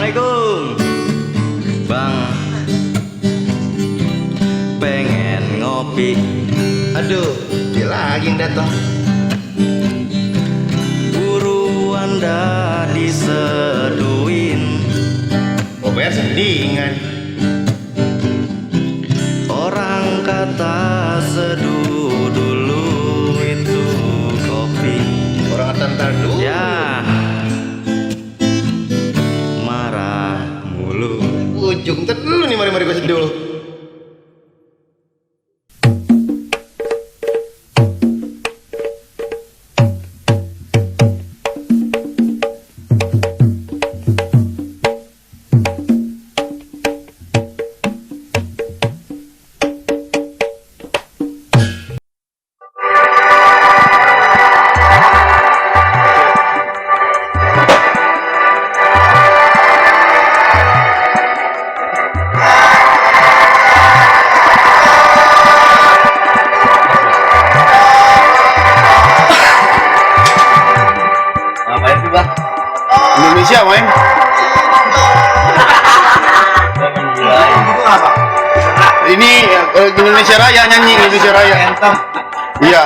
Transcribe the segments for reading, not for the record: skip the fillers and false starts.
Assalamualaikum Bang, pengen ngopi. Aduh, dia lagi yang datang. Buruan dah diseduin. Oh, bayar sendingan. Orang kata seduh dulu itu kopi. Orang antar dulu. Ya, marah mulu. Ujung ntar dulu nih, mari gue seduh. Ngapain sih Bang? Indonesia main. Ini Indonesia Raya, nyanyi Indonesia Raya. Iya.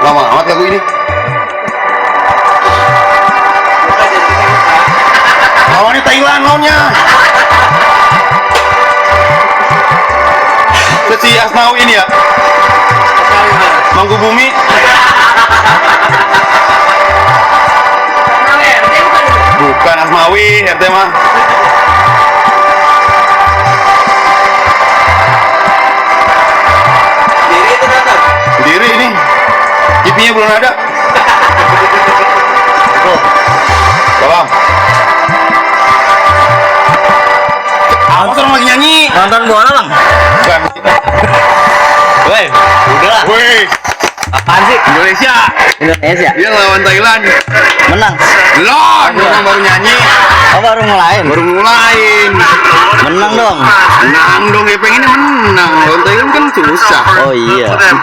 Lama amat lagu ini. Lawannya Thailand lawannya. Si Asnawi ini ya. Mangku Bumi. Bukan Asmawi, RT mah. Diri itu datang. Sendiri ini. TV-nya belum ada. Salam. Apa orang lagi nyanyi? Nonton bola Bang? Bukan. Woi, udahlah. Woi, Apaan sih? Indonesia. Indonesia Dia lawan Thailand. menang. Belum, orang baru nyanyi. Oh baru mulain. Baru mulain. Menang dong. Menang dong, ya pengennya menang. Lawan Thailand kan susah. Oh iya. Thailand.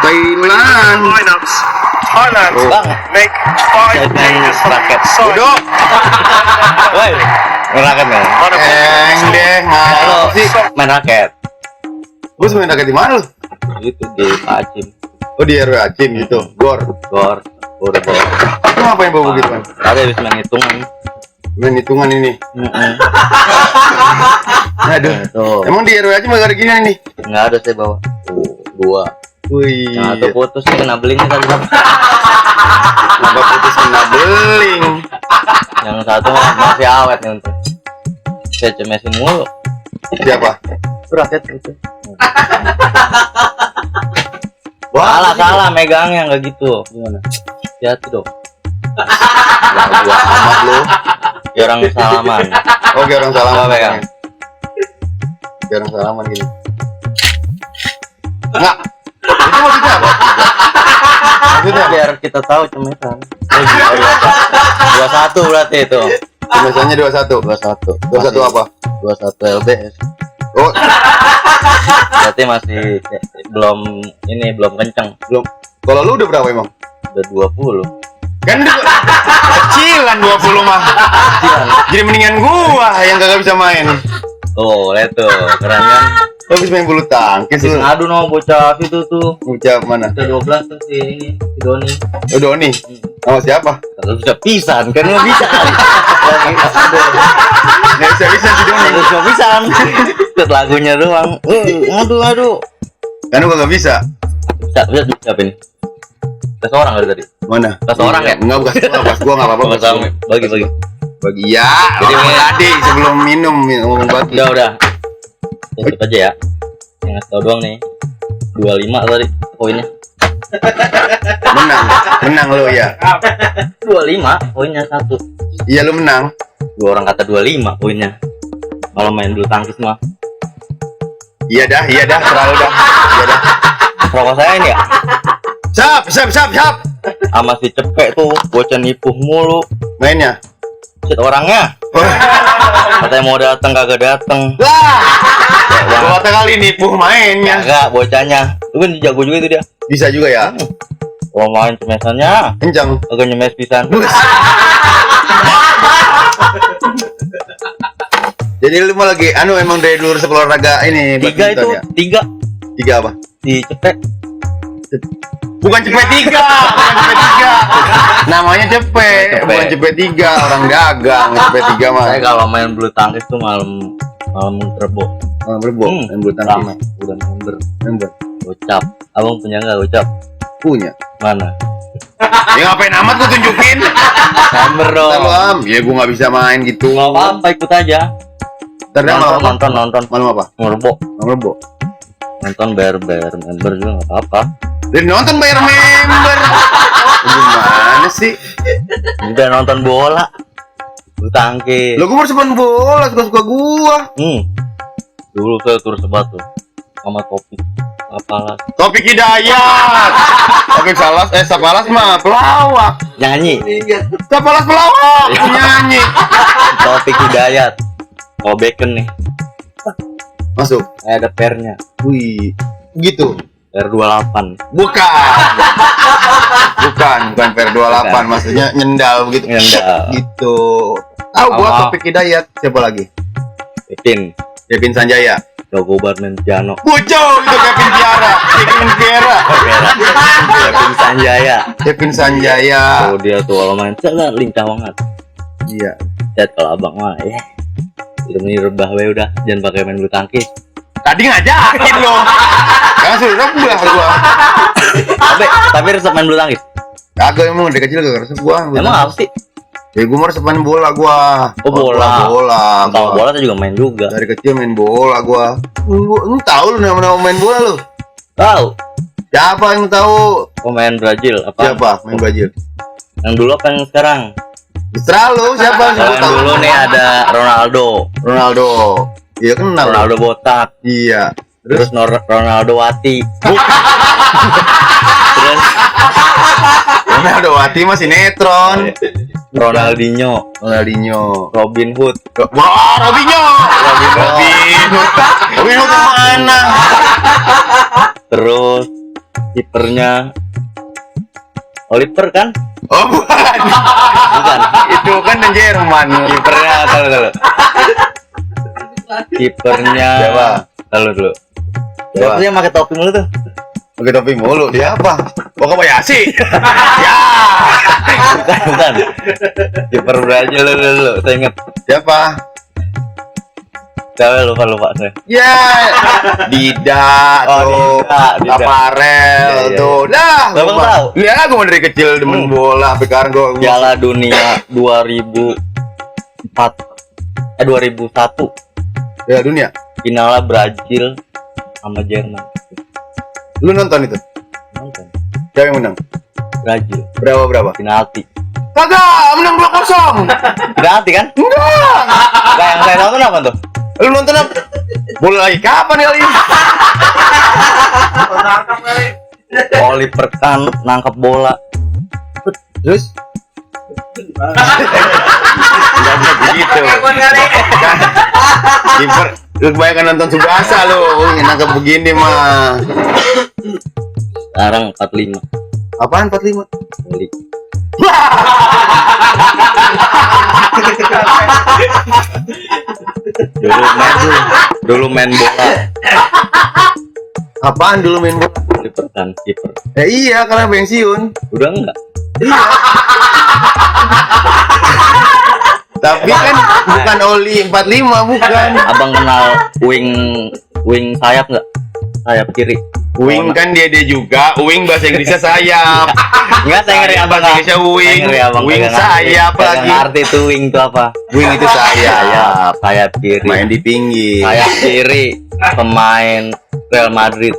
Thailand Bang, make saya 5 main changes. raket. Bodoh. Woi, main raket nggak? Deh, ngapa sih? Main raket. Lu main raket di mana lu? Itu di Pacim. Oh, di RW Acim gitu. Gor. Gor. Udah gor. Lu ngapain bawa begitu kan? Ada habis main hitungan. Main hitungan ini. Aduh. Tuh. Emang di RW Acim gak ada gini nih? Nggak ada saya bawa. Dua. Wih. Yang satu putus nih kena beling tadi. Kenapa putus kena beling? Yang satu masih awet nih untuk. Saya cemesin mulu. Siapa? Raket gitu. Wah, Salah megangnya nggak gitu. Gimana? Hati dong. Nah, gua amat lu. Ya orang salaman. Oke, orang salaman. Coba pegang. Kayak orang salaman gini. Enggak. Itu maksudnya apa? Maksudnya apa? Biar kita tahu cemesan. Oh iya. 21 berarti itu. Misalnya 21. 21. 21 apa? 21 LBS. Oh, Berarti masih belum kenceng. belum. Kalau lu udah berapa emang? Udah 20. Kan udah kecilan 20 mah. Kecilan. Jadi mendingan gua yang kagak bisa main. Tuh, lihat tuh. Keren kan? Lu bisa main bulu tangkis lu. Ngadu no bocah itu tuh. Bocah mana? Bocah 12 tuh si ini, si Doni. Oh, Doni. Sama siapa? Kalau bisa pisan kan nggak bisa. Nggak bisa si Doni. Harus nggak pisan. Terus lagunya doang. Aduh. Kan lu kagak bisa. Bisa siapa ini? Tes orang kali tadi. Mana? Tas orang ya? Enggak, pas gua enggak apa-apa. Nggak tahu. Bagi. Bagi ya. Jadi Jadi ini- tadi sebelum minum ngomong bagi. Udah. Tutup aja ya. Yang tau doang nih. 25 tadi poinnya. Menang lu ya. 25 poinnya satu. Iya lu menang. Dua orang kata 25 poinnya. Kalau main bulu tangkis mah. Iya dah, terlalu dah. Iya dah. Rokok saya ini ya. Siap. Sama si Cepek tuh bocah nipuh mulu. Mainnya. Shit orangnya. Katanya mau datang kagak datang. Wah. Gua kata kali nipuh mainnya. Enggak bocahnya. Itu kan jago juga itu dia. Bisa juga ya. Kalau main semesannya Kencang. agak nyemes pisan. Jadi lu mau lagi emang dari dulu resep olahraga ini Tiga itu, badminton ya? tiga Tiga apa? di cepet. Bukan cepet tiga, bukan cepet tiga. Namanya cepet, Cepet. bukan cepet tiga. Orang dagang cepet tiga mah. Saya kalau main bulu tangkis tuh malam Rebo. Orang berbo, main bulu Rame, tangkis. udah member. Member. Gocap. Abang punya nggak gocap? Punya. Mana? Ya ngapain amat gua tunjukin? Member dong. Lalu ya gua nggak bisa main gitu. Nggak apa-apa, ikut aja. Terus Nonton. malam apa? Ngerbo. Malam berbo. Nonton bayar member juga nggak apa-apa. Dan nonton bayar member. Gimana sih? Udah nonton bola. Bulu tangkis. Lo gua baru sepan bola, suka-suka gua. Dulu saya turun sepatu sama Topik. Apalah. Topik Hidayat. Topik Sapalas mah pelawak. Nyanyi. Sapalas pelawak, nyanyi. Topik Hidayat. Oh bacon nih. Masuk. Ada pernya. Wih, gitu. R28. Bukan per 28, Bukan. maksudnya nyendal begitu. Nyendal. Gitu. Tahu gua Sama. Topik Hidayat, siapa lagi? Kevin Sanjaya. Logo Barmenziano. Bocor itu Kevin Tiara. Kevin Sanjaya. Kevin Sanjaya. Oh dia tuh kalau main celah lincah banget. Iya. Lihat kalau abang mah ya. Udah ini rebah we udah, jangan pakai main bulu tangkis. Tadi ngajakin lo. Kan sudah rebah gua. Tapi resep main bulu tangkis. Kagak emang dari kecil gak resep gua. Emang apa sih? Ya gua mau resepan bola gua. Oh, bola. Kalau Gua. bola tuh juga main juga. Dari kecil main bola gua. Lu tahu lu nama main bola lu? Tahu. Siapa yang tahu? Pemain Brazil apa? Siapa main Brazil? Yang dulu apa yang sekarang? Terserah lu siapa Kalau yang tahu. dulu nih ada Ronaldo. Iya kenal. Ronaldo botak. Iya. Terus Ronaldo Wati. Terus Ronaldo Wati masih netron. Ronaldinho, Robin Hood. Wah, Robinho. Robin Hood mana? Terus kipernya Oliver kan? Oh bukan. Bukan. Itu kan yang Jerman. Kipernya kalau. Kipernya Siapa? Dulu. Siapa? Siapa yang pakai topi mulu tuh? Pakai topi mulu. Dia apa? Oh Kobayashi. Ya. Bukan. Kiper Brazil dulu. Saya ingat. Siapa? Saya lupa saya. Ya. Dida tuh. Dida. Aparel Iya. tuh. Dah. Abang tahu? Ya, gue dari kecil demen bola. Sampai sekarang gue. Piala Dunia 2001 Ya dunia. finalnya Brazil sama Jerman. Lu nonton itu? Nonton. Siapa yang menang? Brazil Berapa? penalti. Kagak, menang 2-0. Penalti kan? Enggak. Nah, yang saya nonton apa tuh? Lu nonton apa? Bola lagi kapan kali ini? Oliver Kahn nangkep bola. Terus? Enggak begitu. Kiper, lu kebanyakan nonton Subasa lu. Nangkep begini mah. Sekarang 45. Apaan 45? Beli. Dulu main bola. Apaan dulu main bola? Oliver Kahn kiper. Ya iya, karena pensiun. Udah enggak? Tapi kan bukan Oli 45, bukan. Abang kenal wing sayap enggak? Sayap kiri. Wing kan dia juga, wing bahasa Inggrisnya sayap. Enggak, saya ngeri abang bahasa Inggrisnya wing. Wing sayap lagi. Ngerti tuh wing itu apa? Wing itu sayap. Sayap kiri. Main di pinggir. Sayap kiri pemain Real Madrid,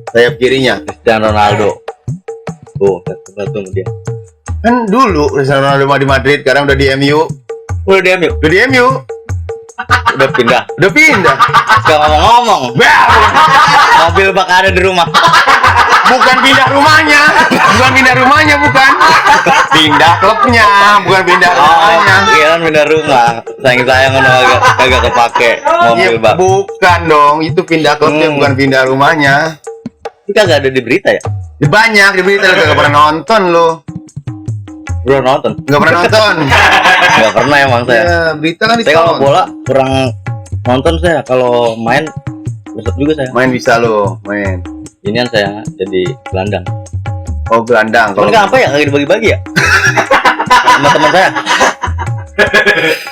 Sayap kirinya. Cristiano Ronaldo. Tuh, satu dia. Kan dulu Cristiano Ronaldo di Madrid, sekarang udah di MU. Udah diam yuk. Udah di MU. Udah pindah. Udah pindah. Sekarang ngomong-ngomong, Bah, mobil bak ada di rumah. bukan pindah rumahnya. Bukan. Pindah klubnya, bukan pindah rumahnya. Iya kan pindah rumah. Sayang kan agak kepake mobil Ya, bak. bukan dong, itu pindah klubnya bukan pindah rumahnya. Ini kagak ada di berita ya? Banyak di berita lu gak pernah nonton lu. Belum nonton. Gak pernah nonton. Nggak pernah emang saya. Ya, berita kan Saya kalau ditonton. bola kurang nonton saya. Kalau main besok juga saya. Main bisa lu, main. Inian saya jadi gelandang. Oh, gelandang. Cuman kenapa ya nggak dibagi-bagi ya? Sama teman saya.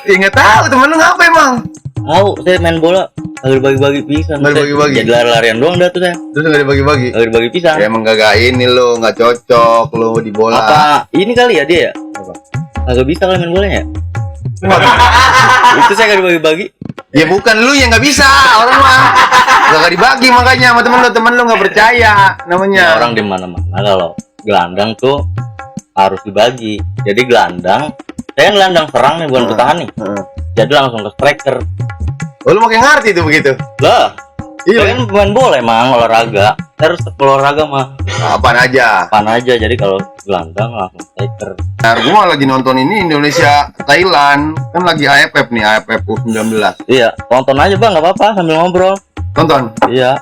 Ingat tahu temen lu ngapa emang? Tahu saya main bola nggak dibagi-bagi pisang. Nggak dibagi-bagi. Jadi lari-larian doang dah tuh saya. Terus nggak dibagi-bagi. Nggak dibagi pisang. Ya emang gak ini lu, nggak cocok lu di bola. Apa ini kali ya dia ya? Apa? Agak bisa kali main bolanya ya? Itu saya nggak dibagi-bagi. Ya bukan lu yang nggak bisa, orang mah nggak dibagi makanya sama temen lu nggak percaya namanya. Ya, orang di mana-mana kalau gelandang tuh harus dibagi. Jadi gelandang, saya gelandang serang nih bukan bertahan nih. Jadi langsung ke striker. Oh, lu makin ngerti tuh begitu. Lah, Iya. saya kan pemain bola emang olahraga. Terus olahraga mah Apaan aja. apaan aja. Jadi kalau gelandang langsung striker. Nah, gua lagi nonton ini Indonesia Thailand, kan lagi AFF nih, AFF U19. Iya, tonton aja bang, nggak apa-apa sambil ngobrol. Tonton. Iya,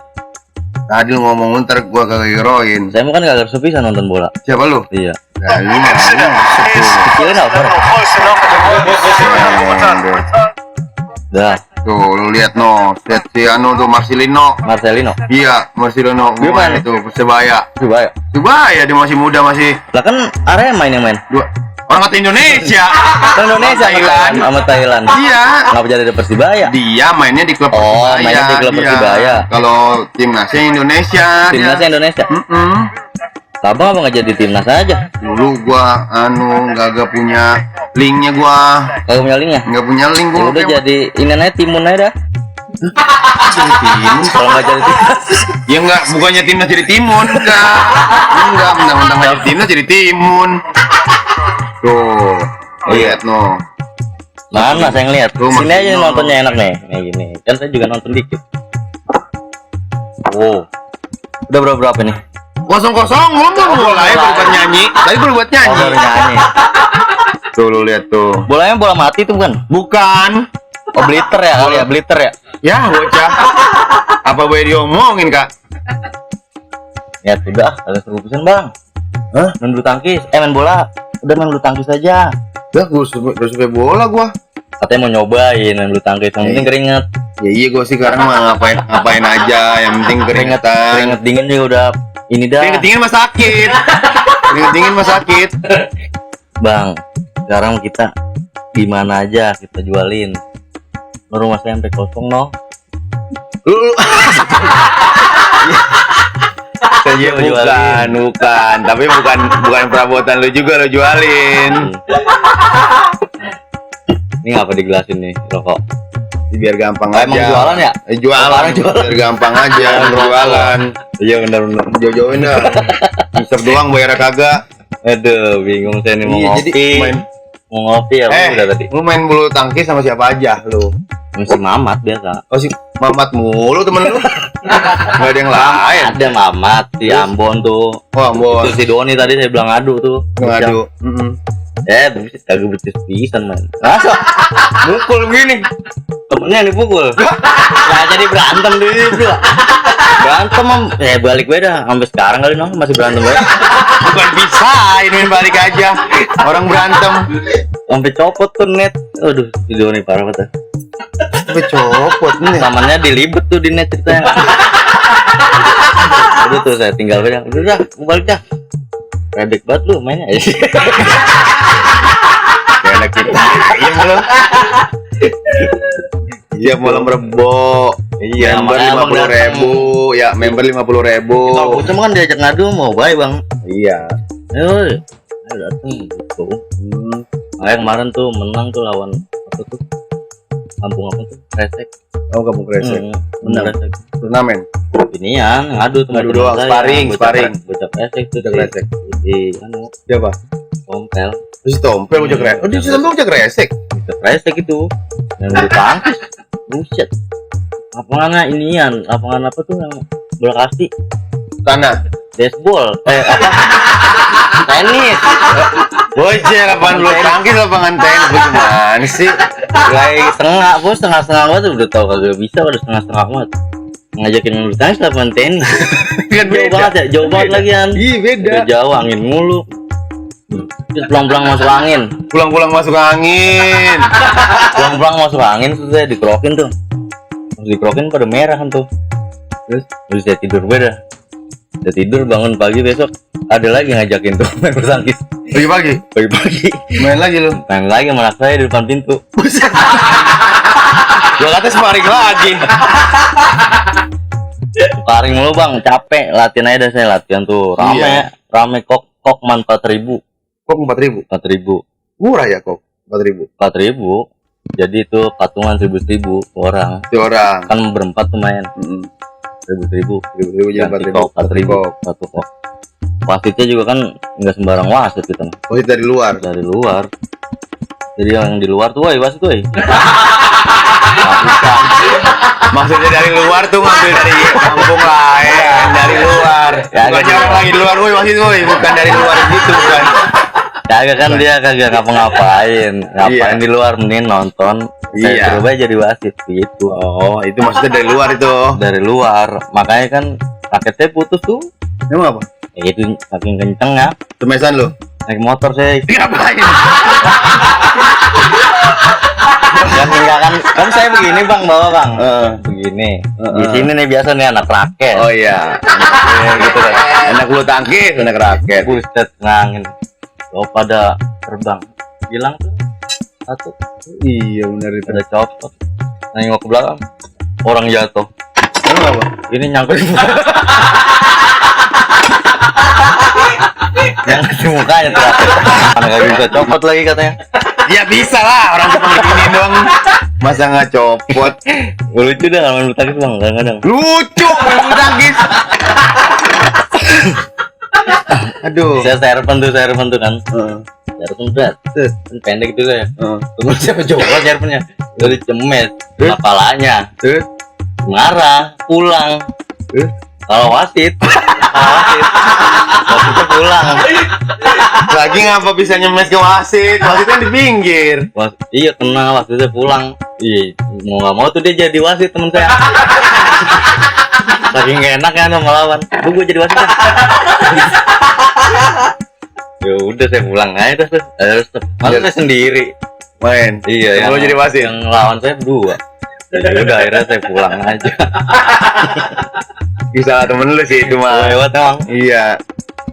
Tadi lu ngomong ntar gua kagak heroin. saya mah kan gak bisa nonton bola. Siapa lu? Iya. Nah, lu mah. Kecilin apa? Close enough to the ball. Dah, Tuh, lu lihat no, lihat si anu tuh Marcelino. Marcelino. Iya, Marcelino. Dia Gimana mana? itu Persebaya. Coba ya. Persebaya dia masih muda masih Lah kan Arema yang main. dua. Orang kata Indonesia. Kan Indonesia Thailand. sama Thailand. Iya. Ngapa jadi ada Persibaya? Dia mainnya di klub Oh, Persebaya. mainnya di klub Iya. Persibaya. Kalau timnasnya Indonesia. Timnasnya Indonesia. Abang apa nggak jadi timnas aja? Dulu gua gak punya linknya gua. Kagak punya linknya. Nggak punya link Ya gua. udah jadi ini aja timun aja dah. Timun. Kalau nggak jadi timnas. Ya enggak, bukannya timnas jadi timun, enggak, mentang-mentang jadi timnas jadi timun. Tuh, lihat no. Mana saya ngeliat? Tuh, Sini aja Marcelino. nontonnya enak nih. Nih gini. Kan saya juga nonton dikit. Oh. Udah berapa nih? 0-0 belum mulai baru buat nyanyi. Tadi baru buat Oh, nyanyi. baru nyanyi. Tuh lu lihat tuh. Bolanya bola mati tuh kan? Bukan. Oh, bliter ya kali ya, bliter ya. Ya, bocah. Apa boleh diomongin, Kak? Ya sudah, kalian seru pisan, Bang. Hah? Main bulu tangkis, main bola. Udah main bulu tangkis aja. Udah gua suka bola gua. Katanya mau nyobain main bulu tangkis, yang penting keringet. Ya iya gua sih sekarang mah ngapain aja, yang penting keringetan. Keringet dingin juga udah ini dah. Keringet dingin mah sakit. Keringet dingin mah sakit. Bang, sekarang kita di mana aja kita jualin. Rumah saya sampai kosong no. Lu Iya, bukan, tapi bukan perabotan lu juga lu jualin. Ini ngapa digelasin nih rokok? Biar gampang Oh, aja. emang jualan ya? Jualan, Sekarang jualan. biar gampang aja jualan. Iya benar-benar. Jauh-jauhin dah. Ngisep doang bayar kagak. Aduh, bingung saya nih mau Iya, ngopi. jadi main- Mau ngopi ya udah tadi. lu main bulu tangkis sama siapa aja lu? Masih Mamat biasa. Oh si Mamat mulu temen lu. Enggak ada yang lain. Ada Mamat di Terus? Ambon tuh. Oh, Ambon. Itu si Doni tadi saya bilang adu tuh. Ngadu. Betis kagak betis pisan man. Masa mukul begini. Temennya yang dipukul. Nah, jadi berantem dulu. Berantem balik beda sampai sekarang kali no masih berantem ya. Bukan bisa, ini main balik aja. Orang berantem. Sampai copot tuh net. Aduh, si Doni parah banget. Sampai copot nih. Samannya dilibet tuh di net ceritanya. Udah tuh saya tinggal beda. Udah, mau balik dah. Redek banget lu mainnya. Kayak kita. Iya belum. Iya malam Rebo. Iya, Member makanya abang 50.000. Ya, member 50.000. Kalau bocah mah kan diajak ngadu mau baik bang. Iya. Ayo dateng gitu. Kayak kemarin tuh menang tuh lawan apa tuh? Kampung apa tuh? Kresek. Oh, kamu kresek. Bener Kresek. Turnamen. Inian ngadu tuh. Ngadu doang, sparring. Bocah Kresek tuh. Bocah Kresek. Di anu Siapa? Kompel. Terus tompel bocah kresek. Oh, dia sampai bocah kresek. Bocah Kresek itu. Yang bulu tangkis. Buset. Lapangannya inian, lapangan apa tuh yang bola kasti? Tanah. Baseball. Apa? Tenis. Bocah lapangan bulu tangkis lapangan tenis bagaimana sih? Kayak setengah, bos setengah banget udah tau kagak bisa udah setengah banget. ngajakin bulu tangkis lapangan tenis. Kan Jauh beda. banget ya, jauh banget lagian. Iya beda. Udah jauh angin mulu. Terus pulang-pulang masuk angin. Pulang-pulang masuk angin. Pulang-pulang masuk angin terus saya dikerokin tuh. Terus dikerokin pada merah kan tuh. Terus saya tidur beda. Saya tidur bangun pagi besok ada lagi ngajakin tuh main bulu tangkis. Pagi-pagi Pagi-pagi main lagi lu. main lagi sama anak saya di depan pintu. Gua kata sparring lagi. Sparring mulu bang, capek. Latihan aja dah saya latihan tuh. Rame, Iya. rame kok man 4.000. Kok 4.000? 4.000. Murah ya kok 4.000. 4.000. Jadi itu patungan 1.000 orang. Di orang. Kan berempat tuh main. 1.000. 1.000 jadi 4.000. 4.000. Satu kok. Wasitnya juga kan nggak sembarang wasit kita. Oh itu dari luar. Dari luar. Jadi yang di luar tuh, woi wasit woi. Maksudnya dari luar tuh ngambil dari kampung lain, dari luar. Bukan orang lagi di luar, woi masih woi, bukan dari luar gitu kan. Kagak kan dia kagak ngapa-ngapain. Ngapain Iya. di luar mending nonton. Saya Iya. suruh aja jadi wasit gitu. Oh itu maksudnya dari luar itu. Dari luar. Makanya kan raketnya putus tuh. Emang apa? Ya itu saking kenceng ya. Semesan lu? Naik motor saya. Ngapain? Kan enggak kan saya begini bang bawa bang. Begini. Di Heeh. sini nih biasa nih anak raket. Oh iya. Gitu kan. Enak bulu tangkis, enak raket. Buset ngangin. Oh pada terbang. Bilang tuh satu. Iya benar itu. Ada copot. Nengok ke belakang. Orang jatuh. Emang apa? Ini nyangkut di muka. Yang di mukanya terakhir. Karena nggak bisa copot lagi katanya. Ya bisa lah, orang cuma gini doang. Masa nggak copot? Lucu dah kalau main bulu tangkis bang kadang-kadang. Lucu main bulu tangkis. Aduh. Saya serven tuh kan. Serven berat. Kan pendek gitu ya. Tunggu siapa coba servennya. Dari cemes. Kepalanya. Terus? Marah. Pulang. Kalau wasit. Wasitnya pulang. Lagi ngapa bisa nyemes ke wasit? Wasit kan di pinggir. Iya kena wasitnya pulang. Iya mau nggak mau tuh dia jadi wasit temen saya. Saking gak enak kan melawan. Gue jadi wasit kan. Ya udah saya pulang aja terus. Masa saya sendiri. Main. Iya Yang lo jadi wasit? Yang lawan saya berdua. Ya udah akhirnya saya pulang aja. Bisa temen lu sih itu mah. Lewat emang. Iya.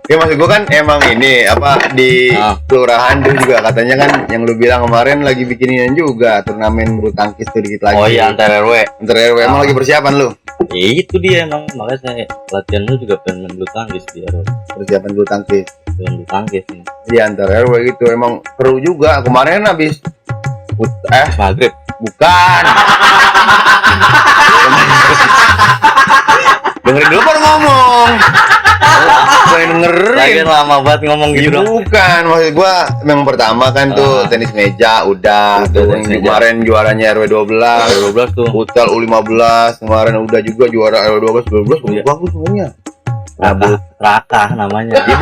Ya maksud gua kan emang ini apa di kelurahan tuh juga katanya kan yang lu bilang kemarin lagi bikinin juga turnamen bulu tangkis tuh dikit lagi. Oh iya antar RW. Antar RW emang lagi persiapan lu? Ya itu dia emang makanya saya latihan lu juga pengen main bulu tangkis di RW. Persiapan bulu tangkis. Bulu tangkis nih. Iya antar RW gitu emang seru juga. Kemarin habis Maghrib. bukan. Dengerin dulu baru ngomong. Pengen dengerin. Lagian lama banget ngomong Iya gitu dong. bukan, maksud gua yang pertama kan tuh tenis meja udah tuh tenis yang meja. kemarin juaranya RW 12, 12 tuh. futsal U15 kemarin udah juga juara RW 12 Iya. bagus semuanya. Raka namanya. Dia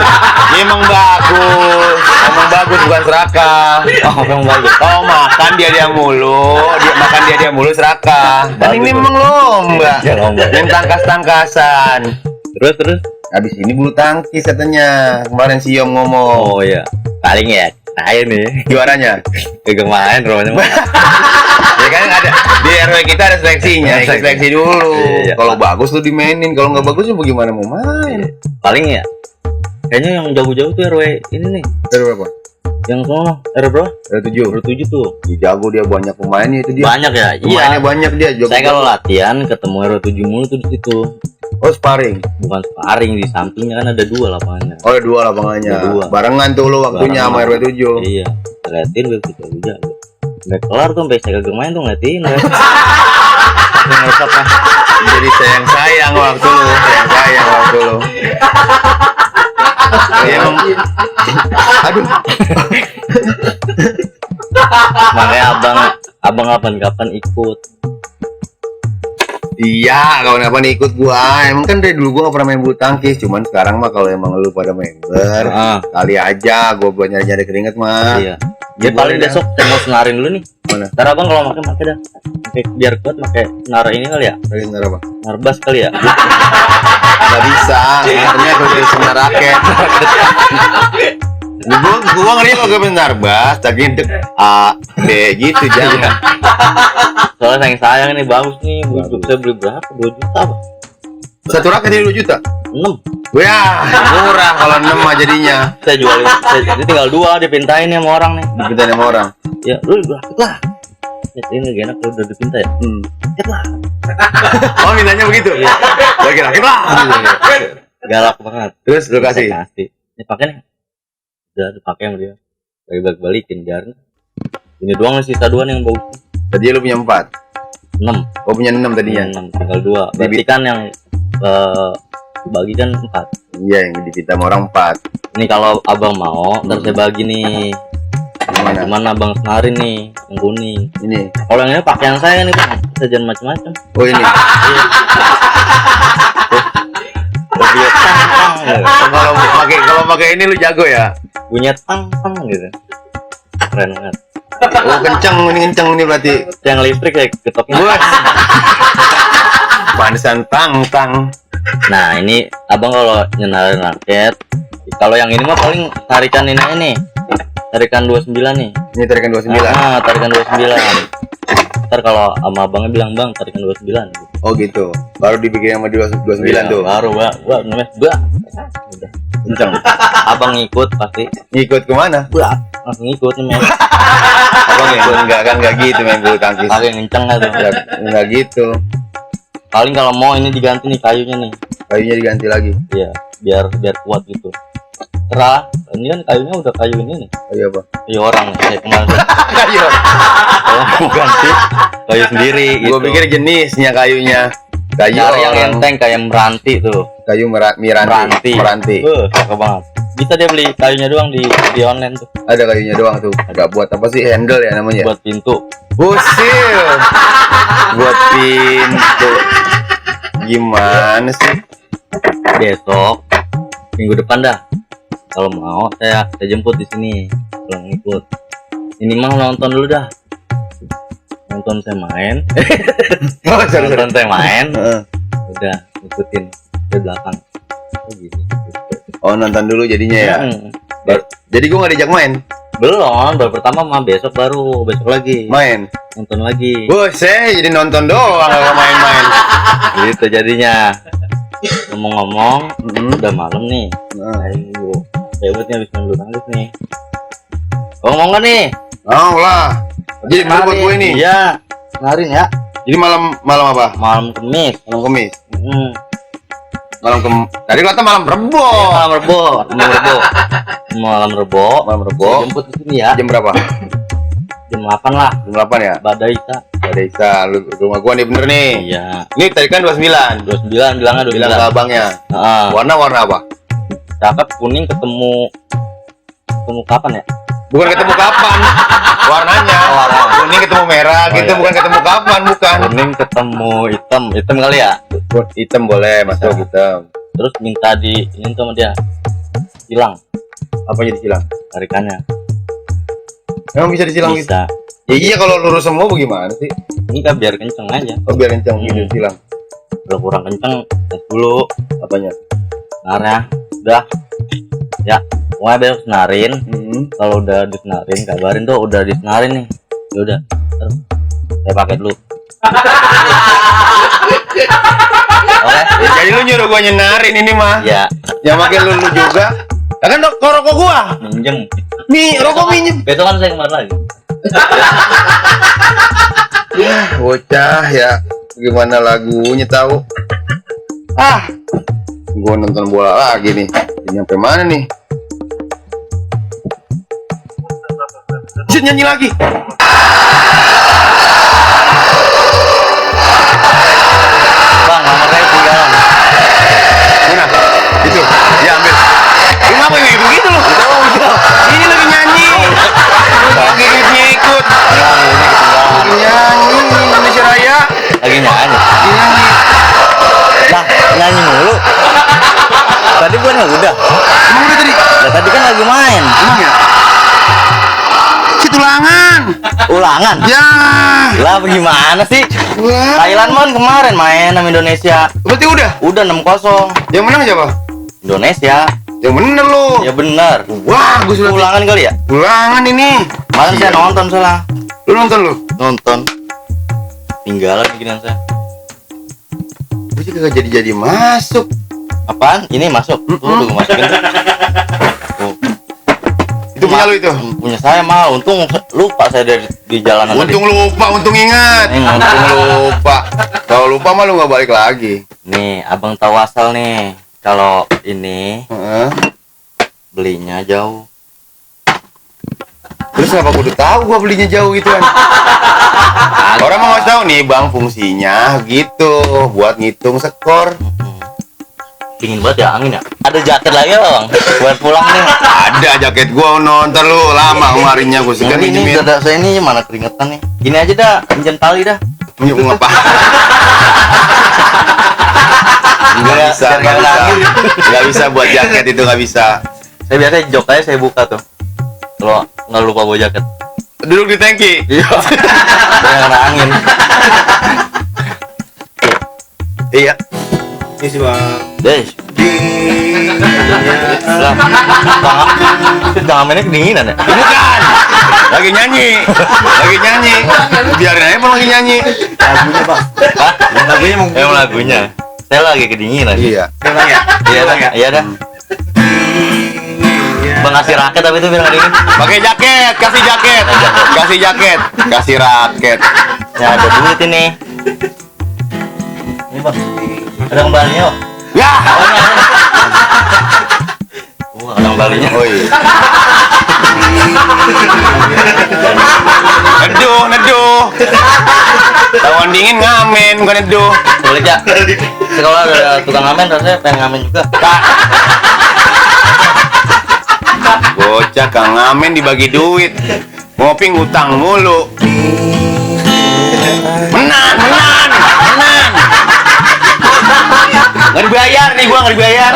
emang bagus bukan serakah. Oh, emang bagus. Oh makan dia mulu, dia makan dia mulu serakah. Dan ini Bagus. memang lomba, Ya, lomba. main tangkas-tangkasan. Terus. Habis ini bulu tangkis katanya. Kemarin si Yom ngomong Oh iya. Paling ya saya nih. juaranya. Kagak main rumahnya. Ya kan ada di RW kita ada seleksinya, Ada ikut seleksi dulu. Iya. Kalau bagus tuh dimainin, kalau nggak bagus ya bagaimana mau main? Paling ya. Kayaknya yang jauh-jauh tuh RW ini nih. RW apa? Yang sono RW berapa? RW 7. RW 7 tuh. Jago dia banyak pemainnya itu dia. Banyak ya? Pemainnya Iya. banyak dia. Jago. Saya kalau latihan ketemu RW 7 mulu tuh di situ. Oh sparring. Bukan sparring, di sampingnya kan ada 2 lapangannya. Oh ada 2 lapangannya. Ada 2. Barengan tuh lo waktunya sama RW 7. Iya. Liatin gue gitu aja. Udah kelar tuh sampai saya kagak main tuh ngeliatin. Ngesoknya. Jadi sayang waktu lo, sayang waktu lo. Ya, emang. Aduh. Makanya abang kapan-kapan ikut. Iya, kawan-kawan ikut gua. Emang kan dari dulu gua gak pernah main bulu tangkis. Cuman sekarang mah kalau emang lu pada member, kali aja gua buat nyari-nyari keringet mah. Iya. Ya paling besok saya mau senarin dulu nih. Mana? Ntar abang kalau makan dah. biar kuat pakai senar ini kali ya. Lagi senar apa? Senar bass kali ya. Nggak bisa. Senarnya kalau dari senar raket. Gua ngeri kalau gue benar bas, tapi untuk A, B gitu jangan. Soalnya sayang ini bagus nih. Saya beli berapa? 2 juta apa? Satu raket jadi 2 juta. 6. Wah, murah kalau 6 mah jadinya. Saya jualin. Jadi tinggal 2 dipintain sama orang nih. Dipintain sama orang. Ya, lu rakit lah. Ya, ini gak enak kalau udah dipinta ya. Rakit lah. Oh, mintanya begitu. Lagi raket lah. Galak banget. Terus lu kasih. Saya kasih. Ini pakai nih. Udah dipakai sama dia. Balik-balikin biar. Ini doang nih, sisa 2 nih yang bagus. Tadi lu punya 4. 6. Oh, punya 6 tadinya. 6 tinggal 2. Berarti kan yang bagi kan 4. Iya, yang dipinta sama orang 4. Ini kalau abang mau, ntar saya bagi nih. Gimana? Gimana abang senarin nih, yang kuning. Ini. Kalau yang ini pakaian saya nih bang, saya jangan macam-macam. Oh, ini. Lebih tang Kalau pakai ini lu jago ya. punya tang gitu. Keren banget. Oh, kenceng ini berarti. Yang listrik kayak ketoknya. Bos. Pantesan tang. Nah ini abang kalau nyenarin raket, kalau yang ini mah paling tarikan ini aja nih, tarikan 29 nih. Ini tarikan 29. Tarikan 29. Ntar kalau sama abangnya bilang bang tarikan 29 gitu. Oh gitu. Baru dibikin sama 29 Iya, tuh. baru gua namanya udah Kenceng. abang ngikut pasti Ngikut kemana? langsung ngikut nih men. Abang ngikut enggak gitu main bulu tangkis. Pakai kenceng lah tuh. Enggak gitu. Paling kalau mau ini diganti nih kayunya nih. Kayunya diganti lagi. Iya, biar kuat gitu. Cerah. Ini kan kayunya udah kayu ini nih. Kayu apa? Kayu orang nih. Kayak kemarin tuh. Kayu. Kalau mau ganti kayu sendiri gitu. Gua pikir jenisnya kayunya. Kayu Cari yang orang. enteng kayak meranti tuh. Kayu meranti. Cakep banget. Bisa dia beli kayunya doang di online tuh. Ada kayunya doang tuh. Enggak buat apa sih? Handle ya namanya. Buat pintu. Busil. Buat pintu. Gimana sih? Besok minggu depan dah. Kalau mau saya jemput di sini. Kalau ngikut. Ini mah nonton dulu dah. Nonton saya main. Nonton saya main. Udah ngikutin di belakang. Oh gitu. Oh, nonton dulu jadinya ya. Jadi gua nggak diajak main. Belum, baru pertama mah besok lagi. Main. Nonton lagi. Buset, jadi nonton doang kalau main-main. Gitu jadinya. Ngomong-ngomong, udah malam nih. Ayo, hebatnya habis main bulu tangkis nih. Ngomong nggak nih? Oh lah. Jadi bener buat gue ini. Iya, senarin ya. Jadi malam apa? Malam Kamis. Malam Kamis. Tadi kata malam Rebo. Malam Rebo. Malam Rebo. Saya jemput di sini ya. Jam berapa? Jam 8 lah. Jam 8 ya? Badai Isa. Ada Isa, rumah gua nih bener nih. Iya. Ini tadi kan 29. 29 bilangnya 29. Bilang ke abangnya. Warna apa? Cakep kuning ketemu kapan ya? Bukan ketemu kapan. Warnanya. Kuning ketemu merah gitu, iya. bukan ketemu kapan, bukan. Kuning ketemu hitam kali ya? Hitam boleh, masuk hitam. Terus minta ini sama dia. Silang. Apa jadi silang? Tarikannya. Emang bisa disilang gitu? Bisa. Ya iya kalau lurus semua bagaimana sih? Ini kan biar kenceng aja. Oh biar kenceng gitu silang. Kalau kurang kenceng, tes dulu. Apanya? Senarnya. Udah. Ya, pokoknya besok senarin. Kalau udah disenarin, kabarin tuh udah disenarin nih. Ya udah. Terus saya pakai dulu. Oke. Jadi lu nyuruh gua nyenarin ini mah. Ya. Yang makin lu juga. Ya kan rokok gua. Minjem. Rokok minjem. Besok kan saya kemarin lagi. Bocah ya. Gimana lagunya tahu? Gua nonton bola lagi nih. Ini sampai mana nih? Jut nyanyi lagi. Bang, nomornya ketinggalan. Mana? Itu. Ya ambil. Kenapa kayak begitu loh? Ini lagi nyanyi. Lagi ngikut. Lagi nyanyi Indonesia Raya. Lagi nyanyi. Nyanyi. Lah, nyanyi mulu. Tadi gua udah. Emang udah tadi? Lah tadi kan lagi main. Emang ya? Si tulangan. Ulangan. Ya. Lah bagaimana sih? Wah. Thailand man kemarin main sama Indonesia. Berarti udah. Udah 6-0 Yang menang siapa? Indonesia. Yang bener lo. Ya bener. Wah, gue sudah Ulangan kali ya? ulangan ini. Malam saya nonton salah. Lu nonton lu? Nonton. Tinggalan bikinan saya. Gue sih kagak jadi masuk. Apaan? Ini masuk. Tuh, gue masukin. Tuh. Itu punya lu itu. Punya saya mal. Untung lupa saya dari di jalanan tadi. Untung lupa, untung ingat. Untung lupa. Kalau lupa mah lu nggak balik lagi. Nih, abang tahu asal nih. Kalau ini Heeh. belinya jauh. Terus kenapa kudu tahu gua belinya jauh gitu kan? Orang mau ngasih tahu nih bang fungsinya gitu buat ngitung skor. Dingin banget ya angin ya. Ada jaket lagi apa bang? Buat pulang nih. Ada jaket gua nonton lu lama kemarinnya gua segan Ini minjemin. dada saya ini mana keringetan nih. Gini aja dah, pinjam tali dah. Nyuk ngapa? Nggak Biar- bisa, biar nggak nggak bisa, angin. nggak bisa buat jaket itu nggak bisa. Saya biasanya jok aja saya buka tuh. Kalau nggak lupa bawa jaket. Duduk di tangki. Iya. Biar kena angin. Iya. Ini sih bang. Deh. Lah. Jangan mainnya kedinginan ya. Bukan. Lagi nyanyi. Lagi nyanyi. Biarin aja bang lagi nyanyi. Lagunya bang. Hah? Lagunya mungkin. Emang lagunya. Saya lagi kedinginan. Iya. Ulang ya. Iya dah. Ulang ya. Iya dah. Bang kasih raket tapi itu biar nggak dingin. Pakai jaket, kasih jaket. Kasih jaket, kasih raket. Ya ada duit ini. Ini bang. Ada kembalinya bang. Ya. Oh, ini ada. Ada kembalinya. Oh iya. Neduh, neduh. Tawan dingin ngamen, bukan neduh. Boleh ya. Kalau ada tukang ngamen, rasanya pengen ngamen juga. Bocah kang ngamen dibagi duit. Ngopi ngutang mulu. Menan, menan, menan. Nggak dibayar nih, gua nggak dibayar.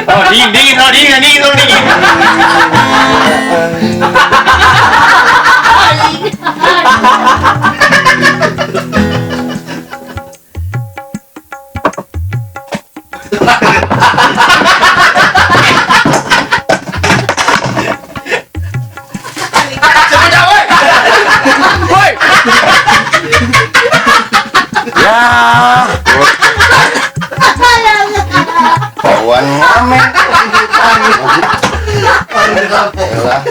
Oh dingin, dingin, oh dingin, dingin, oh dingin. Woi. Ya. Kawan ngamen. Yalah.